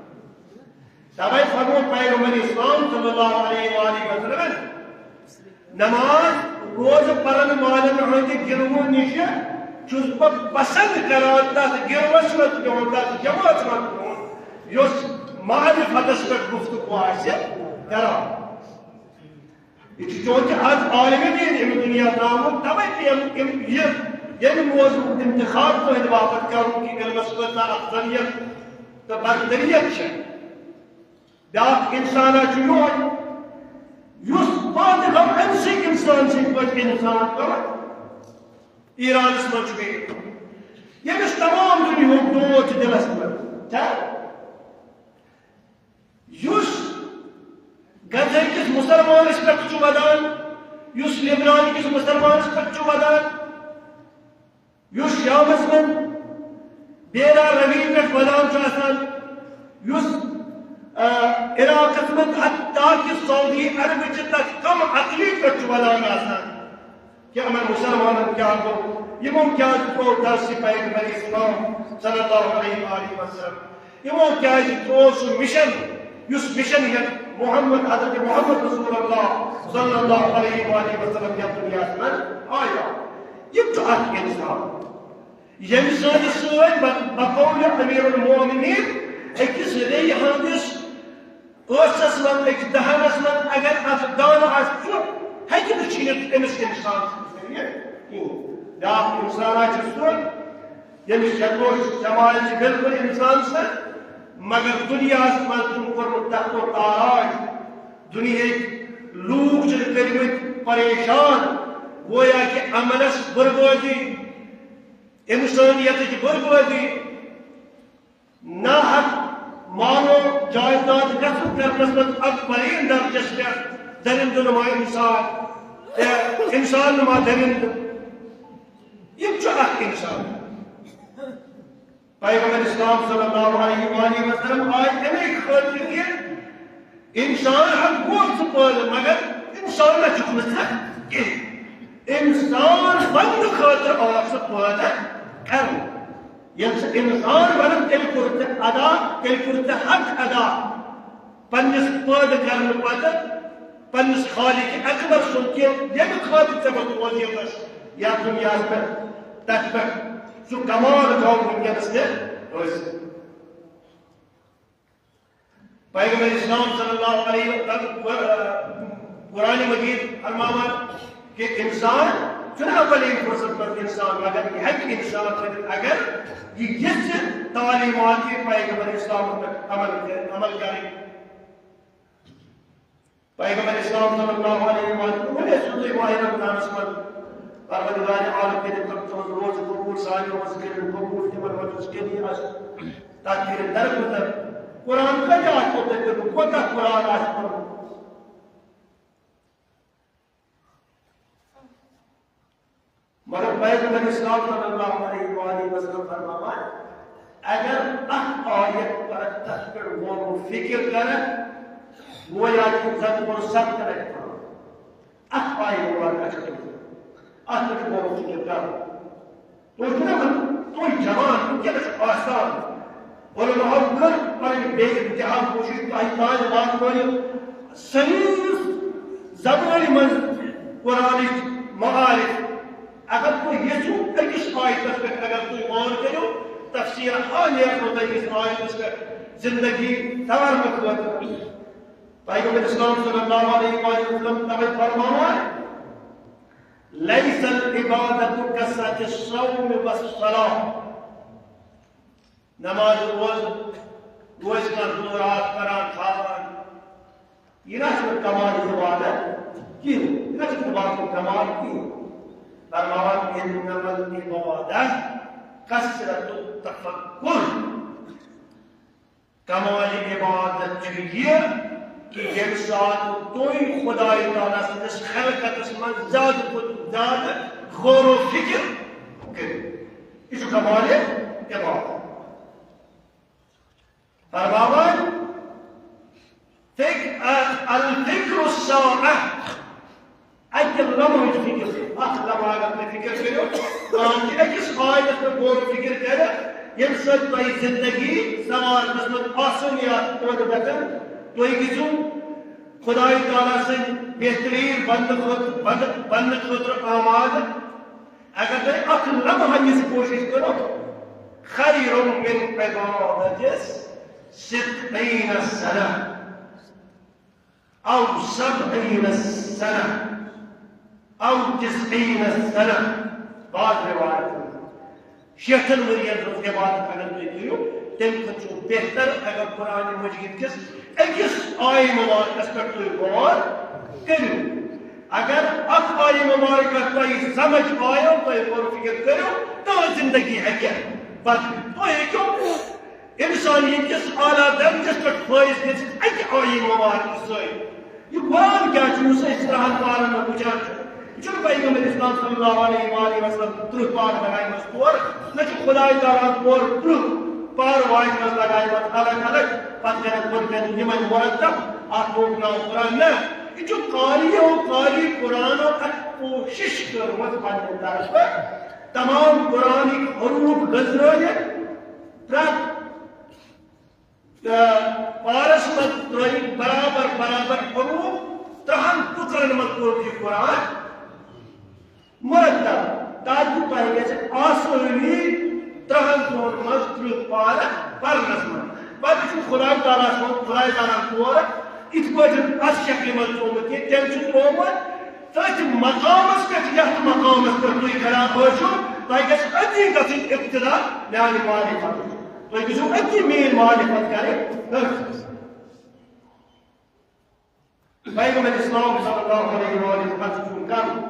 توے فرموو پیغمبر اسلام صلی اللہ علیہ وآلہ وسلم، نماز روزٕ پرن والٮ۪ن ہٕنٛدِ گِروٕ نِش چھُس بہٕ پسند کران تتھ گِروس منٛز بِہُن، تتھ جماعتس منٛز بِہُن، یُس معرفتس پٮ۪ٹھ گفتگو آسہِ کران۔ یہِ چھُ چونکہ از عالمِ دین امہِ دُنیا درامُت، توے تہِ یِم، یِم، یہِ، ییٚمہِ موضوعُک انتخاب تُہنٛدِ باپتھ کرُن کہِ علمس کۭژاہ افضلیت تہٕ برتریت چھےٚ۔ بیاکھ انسانا چھُ یِہوٚے، یُس پٲدٕ گوٚو امہِ سۭتۍ انسان سٕنٛدۍ پٲٹھۍ انسان کران۔ ایرانس منٛز چھُ بیٚیہِ، ییٚمِس تمام دُنیاہُک دود چھُ دِلس منٛز۔ کیٛاہ؟ یُس غزہ کِس مُسلمانس پٮ۪ٹھ چھُ شامس منٛز بیرا روی پٮ۪ٹھ ودان چھُ آسان، یُس، آ، عراقس منٛز حتیٰ کہِ سعودی عربہٕ چہِ تتھ کم عقلی پٮ۪ٹھ چھُ ودان آسان، کہِ یِمن مسلمانن کیٛاہ گوٚو، یِمو کیٛازِ ترٛوو درسِ پیغمبر اسلام صلی اللہ علیہ وآلہ وسلم، یِمو کیٛازِ ترٛوو سُہ مشن، یُس مشن ہیٚتھ محمد، حضرت محمد رسول اللہ صلی اللہ علیہ وآلہ وسلم یتھ دنیاہس منٛز آیو۔ یہِ تہِ چھُ اکھ انسان۔ ییٚمہِ سٕنٛدِ سۭتۍ بق-، بقول امیر المومنین أکِس ریٚیہِ ہٕنٛدِس ٲسس منٛز، أکِس دہنس منٛز اگر اکھ دانہٕ آسہِ، سُہ ہیٚکہِ نہٕ چھِنِتھ أمِس انسان سٕنٛدِ ذٔریعہٕ کِہیٖنۍ۔ بیٛاکھ انسانا چھُ سُہ، ییٚمِس شکلو شمایل چھِ بالکل انسان سٕنٛز، مگر دُنیاہس منٛز چھُن کوٚرمُت تخت و تاراج۔ دُنیہٕکۍ لوٗکھ چھِن کٔرمٕتۍ پریشان، گویا کہِ عملس بربٲدی، انسانیتٕچ بربٲدی، ناحق مال و جائیداد غصب کرنس منٛز اکھ بلین درجس پٮ۪ٹھ درندٕ نما انسان تہٕ انسان نما درندٕ۔ یہِ چھُ اکھ انسان۔ پیغمبر اسلام صلی اللہ علیہ وآلہ وسلم آے اَمے خٲطرٕ کہِ انسان ہا گوٚو ژٕ پٲدٕ، مگر انسان نہ چھُکھ نہٕ ژٕ کینٛہہ۔ انسان بننہٕ خٲطرٕ آو سُہ پٲدٕ کرنہٕ۔ ییٚلہِ ژٕ انسان بنکھ، تیٚلہِ کوٚر ژےٚ ادا، تیٚلہِ کوٚر ژےٚ حق ادا۔ پننِس پٲدٕ کرنہٕ پتہٕ پننِس خالق اکبر سُنٛد کہِ ییٚمہِ خٲطرٕ ژےٚ بہٕ وجیٖبس یا دُنیاہس پٮ۪ٹھ، تتھ پٮ۪ٹھ سُہ کمال گوٚو وٕنکیٚنس تہِ حٲصِل۔ پیغمبر اسلام صلی اللہ علیہ وسلم، قرآن مجید فرماوان کہ انسان چھُنہٕ اولین فرصت منٛز انسان، مگر یہِ ہیٚکہِ انسان بٔنِتھ، اگر یہِ یژھِ تعلیمات پیغمبر اسلام پٮ۪ٹھ عمل کرِ، عمل کرِ۔ پیغمبر اسلام صلی اللہ علیہ وسلم، وۄنۍ ٲسِو تُہۍ ماہِ رمضانس منٛز، پروردگار عالم کٔرِنۍ تِم تُہنٛز روزٕ قبول، سانہِ روزٕ کٔرِنۍ قبول، تِمن منٛز یُس کٔمی آسہِ، تتھ کٔرِنۍ درگُزر۔ قرآن کتہِ آسہِ تۄہہِ پوٚرمُت؟ کوتاہ قرآن آسہِ پوٚرمُت؟ مگر پیغمبر اسلام صلی اللہ علیہ وآلہ وسلم فرماوان، اگر اکھ آیت پرکھ، تتھ پٮ۪ٹھ غور و فکر کرکھ، گویا کہ زن کوٚر ستھ لٹہِ پرُن۔ اکھ آیت مبارکہ چھِ تٔمۍ۔ اتھ پٮ۪ٹھ چھُ غور و فکر کرُن۔ تُہۍ چھِو نا وَنان، تُہۍ جوان، وٕنکیٚنَس چھُ آسان۔ علماء کٔر پنٕنۍ بے انتہا کوٗشش تۄہہِ تام واتنٲیِتھ۔ سٲنِس زمانہِ منٛز قرآنٕچ معارف، اگر تُہۍ یژھِو أکِس آیتس پٮ۪ٹھ اگر تُہۍ غور کٔرِو، تفسیر آ نیرنو تۄہہِ أکِس آیتس پٮ۪ٹھ زندگی سنٛوارنہٕ خٲطرٕ۔ پیغمبر اسلام صلی اللہ علیہ وآلہ وسلم توے فرماوان، لیس العبادت کثرت الصوم والصلاۃ۔ نماز روز، روز کا دور آس کران تھاوان۔ یہ نہ چھُ کمال عبادت کِہیٖنۍ، یہ نہ چھُ عبادت کمال کِہیٖنۍ۔ فرماوان، انما العبادہ کثرت التفکر۔ کمال عبادت چھُ یہِ کہِ ییٚمہِ ساتہٕ تُہۍ خدای تعالیٰ سٕنٛدِس خلقتس منٛز زیادٕ کھۄتہٕ زیادٕ غور و فکر کٔرِو۔ یہِ چھُ کمال عبادت۔ فرماوان، فک-، الفکر الساعہ، اکہِ لمحٕچ فکر، اکھ لمحہ اگر تُہۍ فکر کٔرِو، قرآن کہِ أکِس آیتس پٮ۪ٹھ غور و فکر کرِ، ییٚمہِ سۭتۍ تۄہہِ زندگی سنوارنس منٛز آسٲنی آسہِ پٲدٕ گژھان، تُہۍ گٔژھِو خدای تعالیٰ سٕنٛدۍ بہتریٖن بندٕ خٲطرٕ، بندٕ، بننہٕ خٲطرٕ آمادٕ۔ اگر تُہۍ اکھ لمحہ یِژھ کوٗشش کٔرِو، خیر من عبادت ستین سنہ۔ او سبعین سنہ، او تسعین سنہ، بعض روایت شیٹھن ؤرین ہٕنٛز عبادت اگر تُہۍ کٔرِو، تَمہِ کھۄتہٕ چھُ بہتر اگر قرآن مجید کِس أکِس آیہِ مبارکس پٮ۪ٹھ تُہۍ غور کٔرِو۔ اگر اکھ آیہِ مبارکہ تۄہہِ سمجھ آیو، تُہۍ غور فکر کٔرِو، تُہٕنٛز زندگی ہیٚکہِ بدلِتھ۔ تُہۍ ہیٚکِو انسانیت کِس اعلیٰ درجس پٮ۪ٹھ فٲیض گٔژھِتھ اَکہِ آیہِ مبارکہٕ سۭتۍ۔ یہِ قرآن کیٛاہ چھُ یُس أسۍ ترٛہن پارن منٛز وٕچھان چھِ؟ چھُنہٕ پیغمبر اسلام صلی اللہ علیہ وآلہ وسلم ترٕٛہ پارٕ لگایمَژٕ تور، نہ چھُ خدای تعالیٰ ہَن تور ترٕٛہ پارٕ واجمَژٕ لگایمَژٕ الگ الگ، پتہٕ کرن پٔتمٮ۪ن یِمن مرتب اکھ گوٚو ناو قرآن۔ نہ، یہِ چھُ قاری و قاری قرآن و اکھ کوٗشِش کٔرمٕژ پننہِ طرفہٕ تمام قرآنٕکۍ حروٗف گٔنزرٲوِتھ پرٛٮ۪تھ تہٕ پارس منٛز ترٲوِکھ برابر برابر حروف، ترٛہن ٹُکرن منٛز کوٚر یہِ قرآن مرتب، تاکہِ تۄہہِ گژھِ آسٲنی ترٛہن دۄہن منٛز ترٕٛہ پارٕ پرنس منٛز۔ پتہٕ چھُ خداے تعالیٰ سُنٛد، خداے تعالیٰ ہن تورٕ یِتھ پٲٹھۍ اتھ شکلہِ منٛز تھوٚومُت کینٛہہ، تٔمۍ چھُ تھوٚومُت تٔتھۍ مقامس پٮ۪ٹھ، یتھ مقامس پٮ۪ٹھ تُہۍ کھڑا ٲسِو، تۄہہِ گژھِ أتی گژھٕنۍ ابتدا میانہِ معرفتٕچ۔ تُہۍ گٔژھِو أتی میٲنۍ معرفت کرٕنۍ حٲصِل۔ پیغمبر اسلام صلی اللہ علیہ وآلہ وسلم چھُ کم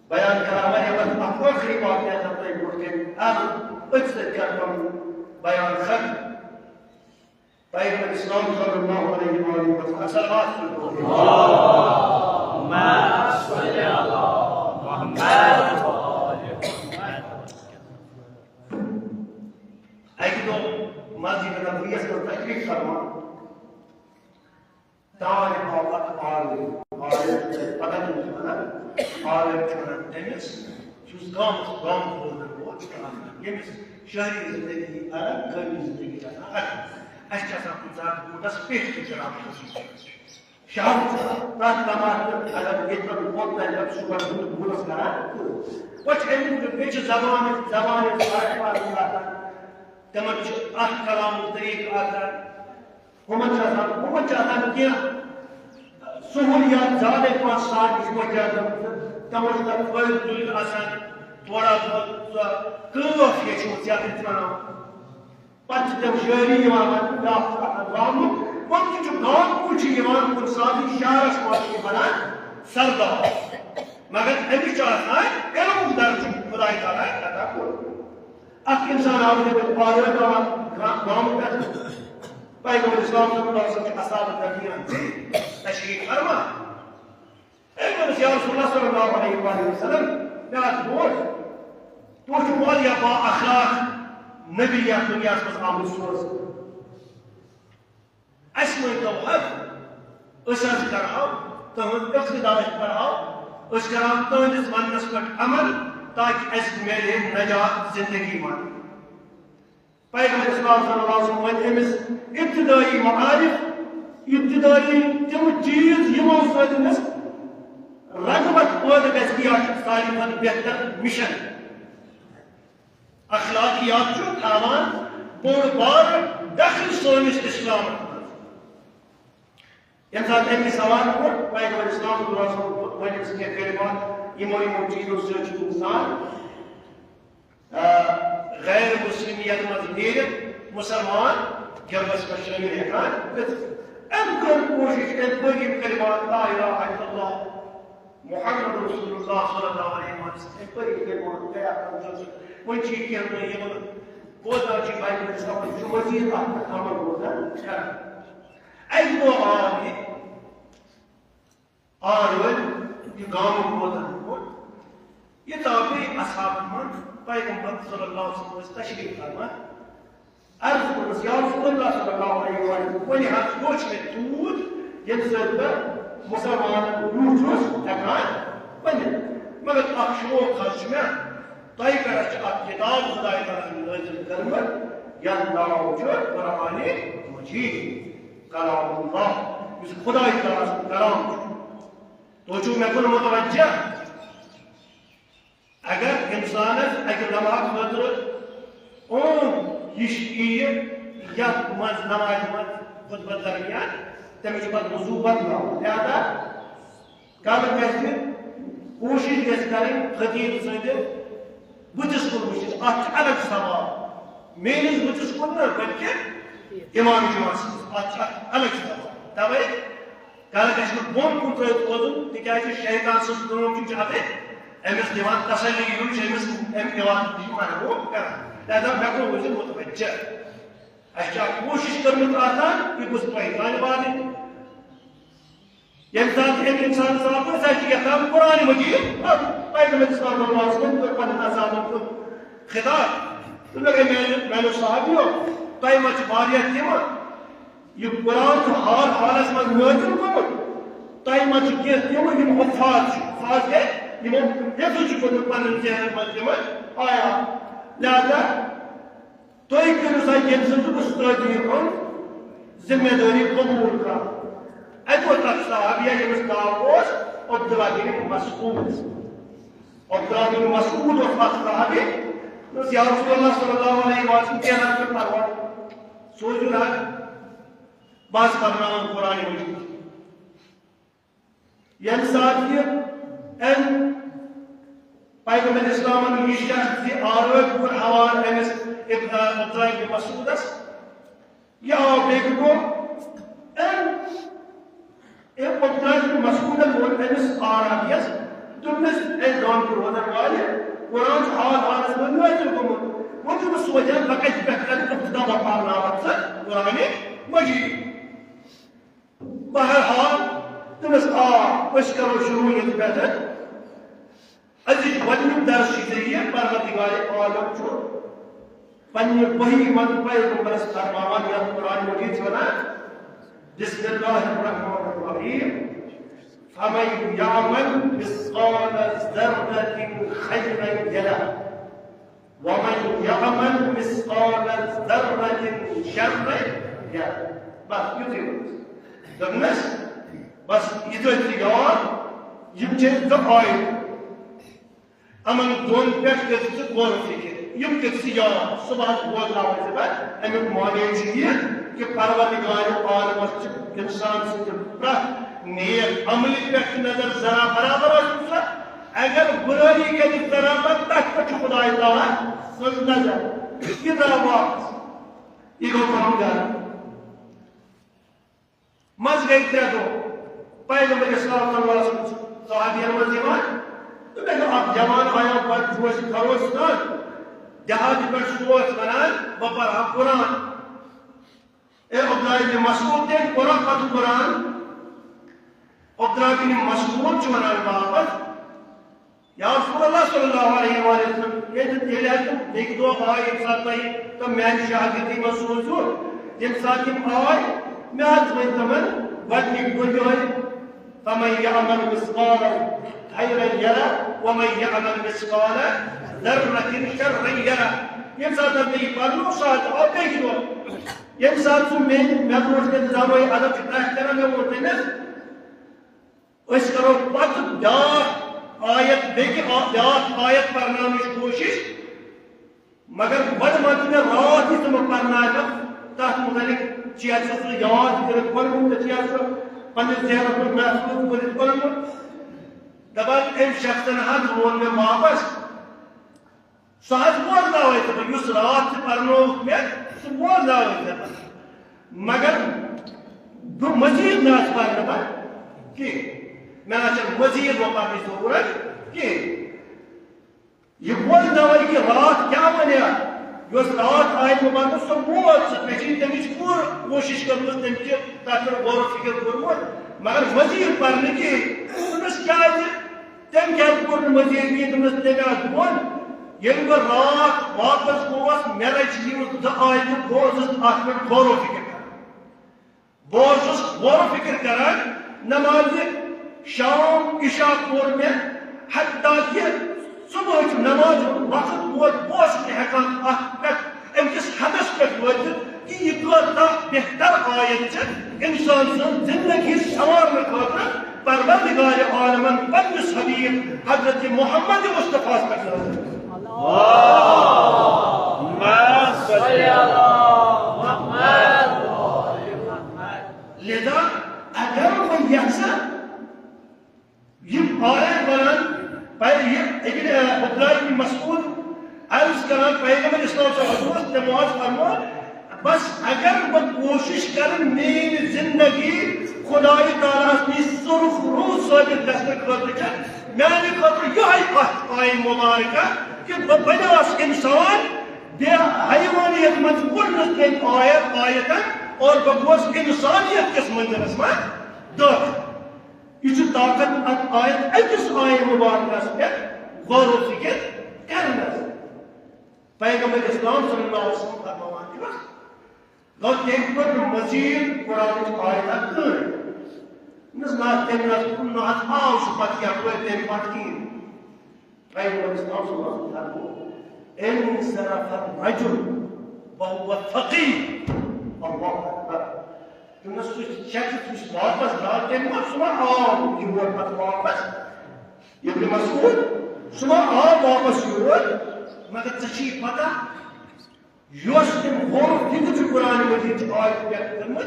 بیان کران، واریاہ وقت اکھ ٲخری واقعہ کرٕ تۄہہِ برونٛٹھ کَنہِ عرض، أتھۍ سۭتۍ کرٕ پنُن بیان ختم۔ پیغمبر اسلام صلی اللہ علیہ وآلہ وسلم، صلوات سوزو۔ اللہم صل علی محمد۔ اکہِ دۄہ مسجد نبویس منٛز تقریر فرمان، توانہِ آو اکھ عالم، عالم چھُ پتہ چھُ ونان، عالم چھُ ونان تٔمِس یُس گامس، گامُک روزن وول چھُ آسان، ییٚمِس شہری زندگی الگ، گٲمی زندگی آسان الگ۔ اسہِ چھِ آسان کُنہِ ساتہٕ گوٗنٛٹس پیٚٹھۍ تہِ چراغ کھسُن۔ شام چھُ پرٛٮ۪تھ نماز پٮ۪ٹھ اگر ییٚتہِ پٮ۪ٹھ ووت تَتہِ پٮ۪ٹھ صُبحس ہُنٛد گوٗنٛٹس کران۔ وۄنۍ چھِ اَمہِ موٗجوٗب، بیٚیہِ چھِ زبان، زبان یۄس آسہِ آسان، تِمن چھُ اکھ کلامُک طریٖقہٕ آسان۔ ہُمن چھِ آسان، ہُمن چھِ آسان کینٛہہ سہوٗلیات زیادَے پَہَن سانہِ نِش مُجرد، تِمو چھُ تَتھ فٲیدٕ تُلِتھ آسان تھوڑا بہت سۄ کٲف ہیٚچھمٕژ یَتھ أسۍ وَنو۔ پَتہٕ چھِ تِم شٲعری یِوان وَننہٕ، بیٛاکھ چھُ آسان گامُک، وۄنۍ تہِ چھُ گامکُے چھُ یِوان کُنہِ ساتہٕ شعرَس منٛز چھُ بَنان سردار، مگر أمِس چھُ آسان علمُک درجہٕ خۄداے تعالیٰ عطا کوٚرمُت۔ اکھ انسان آو ییٚتہِ پارٕ گا-، گامہٕ پٮ۪ٹھ۔ پیغمبر اسلام صلی اللہ علیہ وسلم چھُ اصحابن درمیان تشریف فرما۔ أمۍ ووٚنُس، یا رسول اللہ صلی اللہ علیہ وآلہ وسلم، مےٚ حظ بوز، تُہۍ چھِو واریاہ با اخلاق نبی یَتھ دُنیاہَس منٛز آمٕتۍ سوزنہٕ۔ اَسہِ ؤنۍ تو حظ، أسۍ حظ کرہو تُہُنٛد اقتدا، أسۍ کرہو، أسۍ کرہو تُہٕنٛدِس وننس پٮ۪ٹھ عمل، تاکہِ اَسہِ میلہِ ہے نجات زندگی منٛز۔ پیغمبر اسلام صلی اللہ علیہ وسلم ؤنۍ أمِس ابتدٲیی معارف، ابتدٲیی تِم چیٖز یِمو سۭتۍ أمِس رغبت پٲدٕ گژھِ، یہِ چھُ ساروی کھۄتہٕ بہتر مِشن۔ اخلاقیات چھُ تھاوان بوٚڑ بارٕ دخل سٲنِس اسلامس منٛز۔ ییٚمہِ ساتہٕ أمۍ یہِ سوال کوٚر، پیغمبر اسلام صلی اللہ علیہ وسلم ؤنۍ أمِس کینٛہہ کلمات، یِمو یِمو چیٖزو سۭتۍ چھُ اِنسان، آ، غیر مسلمیت منٛز نیٖرِتھ مُسلمان گِروَس پٮ۪ٹھ شٲمِل ہٮ۪کان گٔژھِتھ۔ أمۍ کٔر کوٗشِش، أمۍ پٔرۍ یِم کلمات، لا الہ الا اللہ، محمد رسول اللہ صلی اللہ علیہ وسلم، أمۍ پٔرۍ یِم کلمات، گٔے اَتھ منٛز۔ وۄنۍ چھِ یہِ کینٛہہ دۄہ یِوان، بوزان چھِ بایبلہِ سبق، چھُ مزید اَتھ پٮ۪ٹھ عمل روزان کران۔ اَکہِ دۄہ آو یہِ آرٲنۍ، یہِ گامُک روزان اوس۔ یہِ ژاو بیٚیہِ اصحابن منٛز، پیغمبر صلی اللہ علیہ وسلم ٲسۍ تشریف فرما۔ عرض کوٚرمَس، یا رسول اللہ صلی اللہ علیہ وسلم، وۄنۍ حظ وُچھ مےٚ تیوٗت، ییٚمہِ سۭتۍ بہٕ مُسلمانن برٛونٛہہ چھُس ہٮ۪کان بٔنِتھ۔ مگر اکھ شوق حظ چھُ مےٚ، تۄہہِ پٮ۪ٹھ چھِ اکھ کِتاب خۄداے تعالیٰ ہن نٲزِل کٔرمٕژ، یَتھ ناو چھُ قرآنِ مجیٖد، کلام اللہ، یُس خۄداے تعالیٰ سُنٛد کلام چھُ۔ تُہۍ چھِو مےٚ کُن متوجہ؟ اگر انسانس اکہِ لمحہ خٲطرٕ اوم ہِش یِیہِ یتھ منٛز نمازِ منٛز خطبس درمیان، تٔمِس چھُ پتہٕ وضو بدلاوُن۔ لہذا کلہٕ گژھِ کوٗشِش گژھِ کرٕنۍ خطیب سٕنٛدِ بُتھِس کُن وٕچھِتھ۔ اتھ چھُ الگ ثواب، میٲنِس بُتھِس کُن نہٕ، بلکہِ امام جماعت سٕنٛدِس۔ اتھ چھُ اکھ الگ ثواب۔ توے کلہٕ گژھِ نہٕ بۄن کُن ترٲوِتھ روزُن، تِکیازِ شیطان سٕنٛز کٲم چھِ زیادَے أمِس دِوان تسلی، یِم چھِ أمِس اَمہِ عبادت نِش محروم کران۔ لہذا مےٚ گوٚو وٕنہِ متوجہ۔ اَسہِ چھِ اکھ کوٗشِش کٔرمٕژ آسان، یہِ گوٚژھ تۄہہِ تانۍ واتٕنۍ۔ ییٚمہِ ساتہٕ أمۍ اِنسان صاحب سا چھُ یَژھان قرآن مجیٖد پَرُن، پیغمبر اسلام علیہ وسلم کوٚر پنٛنٮ۪ن اصحابن سُنٛد خطاب۔ تہٕ مےٚ گٔے میٛانہِ، میٛانیو صحابیو، تۄہہِ منٛز چھِ واریاہ تِم، یہِ قرآن چھُ حال حالس منٛز نٲزِل گوٚمُت، تۄہہِ منٛز چھِ کینٛہہ تِم، یِم حفاظ چھِ، حفاظ گٔے، یِمو حفظ چھُ کوٚرمُت پنٕنۍ ذہنن منٛز تِمن آیات۔ لہذا تُہۍ کٔرِو سا ییٚمہِ سٕنٛز اُستٲدی ہُنٛد ذمہ دٲری قبوٗل کانٛہہ۔ اَتہِ اوس اکھ صحابیہ، ییٚمِس ناو اوس عبداللہ بن مسعود۔ عبداللہ بن مسعود اوس اکھ صحابی، دوٚپُس، "یا رسول اللہ صلی اللہ علیہ وسلم، کینٛہہ نہ حظ چھُنہٕ پرواے، سوٗزِو نہٕ حظ، بہٕ حظ پرناوَن قرآن مجیٖد۔" ییٚمہِ ساتہٕ یہِ أمۍ پیغمبر اسلامن یہِ شخص یہِ آرٲتۍ کوٚر حوالہٕ أمِس ابن، عبداللہ ابن مسعودس، یہِ آو بیٚکہِ دۄہ۔ أمۍ، أمۍ عبداللہ ابن مسعودن ووٚن أمِس آرابیس، دوٚپنس، "اے گامہٕ کہِ روزن والہِ، قرآن چھُ حال حالس منٛز نٲزِل گوٚمُت، وۄنۍ چھُس بہٕ سونٛچان بہٕ کتہِ پٮ۪ٹھ کرٕ ابتدا، بہٕ پرناوتھ ژٕ قرآن مجیٖد۔" بہرحال، دوٚپنس، "آ، أسۍ کرو شروع ییٚتہِ پٮ۪ٹھ۔ أزِچ گۄڈٕنیُک درس چھُ ژےٚ یہِ، پروردگار عالم چھُ پننہِ وحی منٛز پیغمبرس فرماوان، یتھ قرآن مجیٖد چھِ ونان، بسم اللہ الرحمن الرحیم، فمن یعمل مثقال ذرة خیرا یرہ۔" ومن یعمل مثقال ذرة شرا یرہ۔ بس، یُتُے یوت۔ دوٚپنس، بس، یہِ تھٲوِو تُہۍ یاد، یِم چھِ زٕ آیت۔ یِمن دۄن پٮ۪ٹھ کٔرۍ زِ ژٕ غور و فکر، یِم کٔرۍ زِ یاد۔ صبحس بوزناوے ژےٚ بہٕ، اَمیُک معنی چھُ یہِ کہِ پروردگار عالمس چھِ انسان سٕنٛدِ پرٛٮ۪تھ نیک عملہِ پٮ۪ٹھ چھِ نظر ذرا برابر آسہِ سۄ۔ اگر بُرٲیی کَرِ ذرا بر، تَتھ پٮ۪ٹھ چھُ خداے تعالیٰ سٕنٛز نظر۔ یہِ درٛاو واپس۔ یہِ گوٚو پَنُن گرٕ۔ منٛزٕ گٔے ترٛےٚ دۄہ۔ پیغمبر اسلام صلی اللہ علیہ وسلم چھُ صحابین منٛز یِوان۔ تہٕ مےٚ چھُ اکھ جوان آیو بڑٕ جوش خروش سان جہازِ پٮ۪ٹھ سوچ وَنان، بہٕ پَرٕ ہا قرآن۔ اے عبداللہ ابن مسعود، تٔمۍ پوٚر پتہٕ قرآن۔ عبداللہ ابن مسعود چھُ وَنان واپس، یا رسول اللہ صلی اللہ علیہ وآلہ وسلم، ییٚلہِ، ییٚلہِ حظ تِم بیٚکہِ دۄہ آے، ییٚمہِ ساتہٕ تۄہہِ تِم میٛانہِ شاگردی منٛز سوٗزوٕ، ییٚمہِ ساتہٕ یِم آے، مےٚ حظ ؤنۍ تِمن گۄڈٕنِکۍ دۄہ یِہوٚے، فمن یعمل مثقال خیرا یرہ ومن یعمل مثقال ذرة شرا یرہ۔ ییٚمہِ ساتہٕ حظ مےٚ یہِ پرنوو، سُہ حظ آو بیٚکہِ دۄہ۔ ییٚمہِ ساتہٕ سُہ مےٚ، مےٚ برونٛٹھ کَنہِ زامٲے ادب چھُ کَتھ کران، مےٚ ووٚن تٔمِس، أسۍ کرو پتہٕ بیٛاکھ آیت، بیٚکہِ آ-، بیٛاکھ آیت پرناونٕچ کوٗشِش، مگر گۄڈٕ وَن ژٕ مےٚ راتھ یُس ژٕ مےٚ پرناوکھ، تَتھ مُتعلِق چھُیا ژےٚ سُہ یاد کٔرِتھ اوٚنمُت، ژےٚ چھُیا سُہ پننِس ذہنس منٛز محفوٗظ کٔرِتھ اوٚنمُت؟ دَپان أمۍ شخصن حظ ووٚن مےٚ واپس، سُہ حظ بوزناوے ژےٚ بہٕ، یُس راتھ تہِ پرنووُکھ مےٚ، سُہ بوزناوے ژےٚ بہٕ۔ مگر بہٕ مزید نہ حظ پرنہٕ بہٕ کِہیٖنۍ۔ مےٚ نہ حظ چھَنہٕ مزید وۄنۍ پرنٕچ ضروٗرت کِہیٖنۍ۔ یہِ بوزناوے کہِ راتھ کیٛاہ وَنہِ اَتھ؟ یۄس راتھ آیہِ مےٚ پرنہٕ، سۄ بوز ژٕ۔ مےٚ چھِ تَمِچ پوٗرٕ کوٗشِش کٔرمٕژ، تَمہِ کہِ تَتھ پٮ۪ٹھ غور و فِکر کوٚرمُت، مگر مزید پرنہٕ کِہیٖنۍ۔ دوٚپمَس، کیٛازِ؟ تٔمۍ کیٛازِ کوٚر نہٕ مٔزیٖد کِہیٖنۍ؟ دوٚپمَس، تٔمۍ حظ ووٚن، ییٚلہِ بہٕ راتھ واپس گوس، مےٚ رَچہِ یِم زٕ آیتہٕ، بہٕ اوسُس اَتھ پٮ۪ٹھ غور و فِکر کران۔ بہٕ اوسُس غور و فِکر کران، نمازِ شام عشاء پوٚر مےٚ، حتیٰ کہِ صبحٕچ نمازِ ہُنٛد وقت ووت، بہٕ اوسُس نہٕ ہٮ۪کان اَتھ پٮ۪ٹھ أمۍ کِس حدس پٮ۪ٹھ وٲتِتھ کہِ یہِ کۭژاہ بہتر آیت چھِ انسان سٕنٛز زندگی سنوارنہٕ خٲطرٕ پروردگار عالمن پننِس حبیب حضرت محمد مصطفیٰ ہس پٮ۪ٹھ نازل کٔرمٕژ۔ لہذا اگر وۄنۍ یژھن یِم آیت وَنان، پَے-، یہِ ابن، عبداللہ ابن مسعود عرض کران، پیغمبر اسلام صلی اللہ علیہ وسلم، تِمو حظ فرموو، بس اگر بہٕ کوٗشِش کرٕ میٛٲنۍ زندگی خدایہِ تعالیٰ ہَس نِش سُرخ روٗ ثٲبت گژھنہٕ خٲطرٕ چھےٚ میٛانہِ خٲطرٕ یِہوٚے اَتھ آیہِ مبارکہ کہِ بہٕ بنیوس اِنسان، بے حیوانیت منٛز کوٚڑنَس تٔمۍ آیت، آیتن، اور بہٕ گوس اِنسانیت کِس مٔنٛدِرَس منٛز دٲخل۔ یہِ چھُ طاقت اتھ آیت أکِس آیہِ مُبارکس پٮ۪ٹھ غور و فکر کرنس۔ پیغمبر اسلام صلی اللہ علیہ وسلم فرماوان چھُ، گوٚو تٔمۍ پٔر نہٕ مزید قرآنٕچ آیت اکھ کٕہٕنۍ۔ نہ حظ، نہ تٔمۍ نہ حظ، نہ حظ آو سُہ پتہٕ یپٲرۍ تَمہِ پتہٕ کِہیٖنۍ۔ پیغمبر اسلام صلی اللہ علیہ وسلم فرموو، "انصرف الرجل وهو فقير۔" اللہ اکبر۔ تٔمۍ نہ سُہ چیٚکِتھ یُس واپس درٛاو، تٔمۍ ما سُہ ما آو یور پتہٕ واپس؟ ابن مسعود، سُہ ما آو واپس یور؟ مگر ژےٚ چھِی پتہ، یۄس تٔمۍ غور و فکر چھُ قرآن مجید چہِ آیتہِ پٮ۪ٹھ کٔرمٕژ،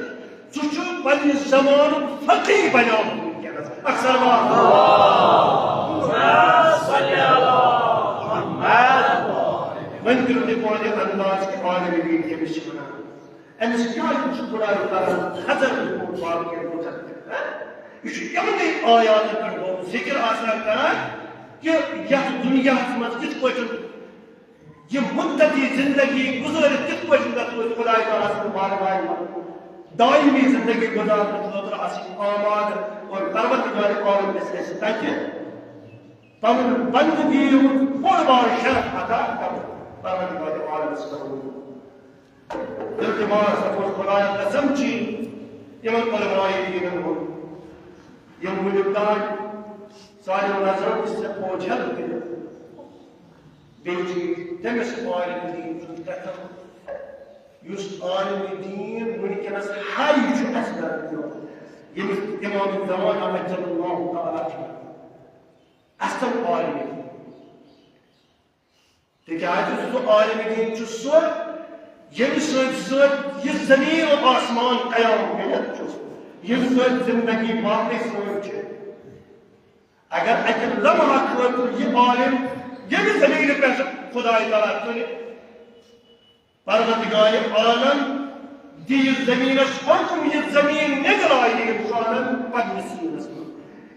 سُہ چھُ پننہِ زمانُک فقیہ بنیومُت وٕنکیٚنس۔ اکثر ما وۄنۍ کٔرِو تُہۍ پانہٕ انداز کہِ عالم دین کٔمِس چھِ وَنان۔ أمِس کیٛازِ چھُ خدایہِ تعالیٰ خضر ہُنٛد واقعہٕ مُتعلق، ہہ؟ یہِ چھُ یِمنٕے آیاتن پٮ۪ٹھ گوٚمُت ذِکر آسان کران کہِ یَتھ دُنیاہَس منٛز کِتھ پٲٹھۍ یہِ مُدتی زِندگی گُزٲرِتھ کِتھ پٲٹھۍ گژھو أسۍ خدایہِ تعالیٰ سٕنٛدِ بارگاہہِ منٛز دٲیمی زِندگی گُزارنہٕ خٲطرٕ آسٕنۍ آمادٕ اور پروردگارِ عالم گژھِ اَسہِ تَتہِ پنُن بندگی ہُنٛد بوٚڑ بار شرف عطا کرُن، پروردگارِ عالمس کرُن۔ التماس، دپوس خدایا قسم چھی یمن علماء دینن ہُنٛد، یم وُنیُک تام سانیو نظرو نِش ژےٚ اوجھل کٔرِتھ۔ بیٚیہِ چھُ تٔمِس عالم دین ہُنٛد کتھن، یُس عالم دین وُنکیٚنس ہاے چھُ اَسہِ درمیان، ییٚمِس امام زمانہ عجل اللہ تعالیٰ چھُ اصل عالم دین۔ تِکیٛازِ سُہ عالم دین چھُ سُہ، ییٚمہِ سۭتۍ سۭتۍ یہِ زمین و آسمان قیام کٔرِتھ چھُ، ییٚمہِ سۭتۍ زندگی باقٕے سٲنۍ چھِ۔ اگر اَکہِ لمحہ خٲطرٕ یہِ عالم ییٚمہِ زمینہِ پٮ۪ٹھ خدایہِ تعالیٰ تُلہِ، پروردگارِ عالم دِیہِ زمینس حکم، یہِ زمین نِگلایہِ انسانن پننِس سیٖنس منٛز۔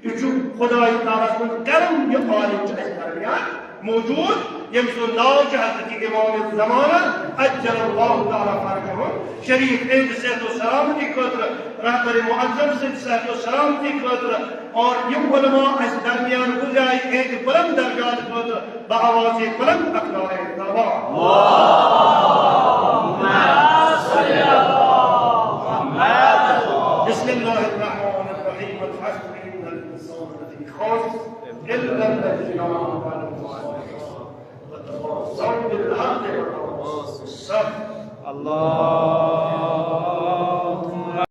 یہِ چھُ خدایہِ تعالیٰ سُنٛد کرم، یہِ عالم چھُ اَسہِ درمیان موجود، ییٚمہِ سُنٛد ناو چھُ حضرت امام زمانہ عجل اللہ تعالیٰ فرجہ شریف، اہندِ صحت و سلامتی خٲطرٕ، رہبر معظم سٕنٛدِ صحت و سلامتی خٲطرٕ، اور یِم علماء اَسہِ درمیان گُزرے اہندِ بلند درجات خٲطرٕ، بآواز بلند اکھ نعرہ تقویٰ۔ بسم اللہ الرحمن الرحیم۔ والعصر ان الانسان لفی خسر الا الذین آمنوا وعملوا الصالحات وتواصوا بالحق وتواصوا بالصبر۔ اللہ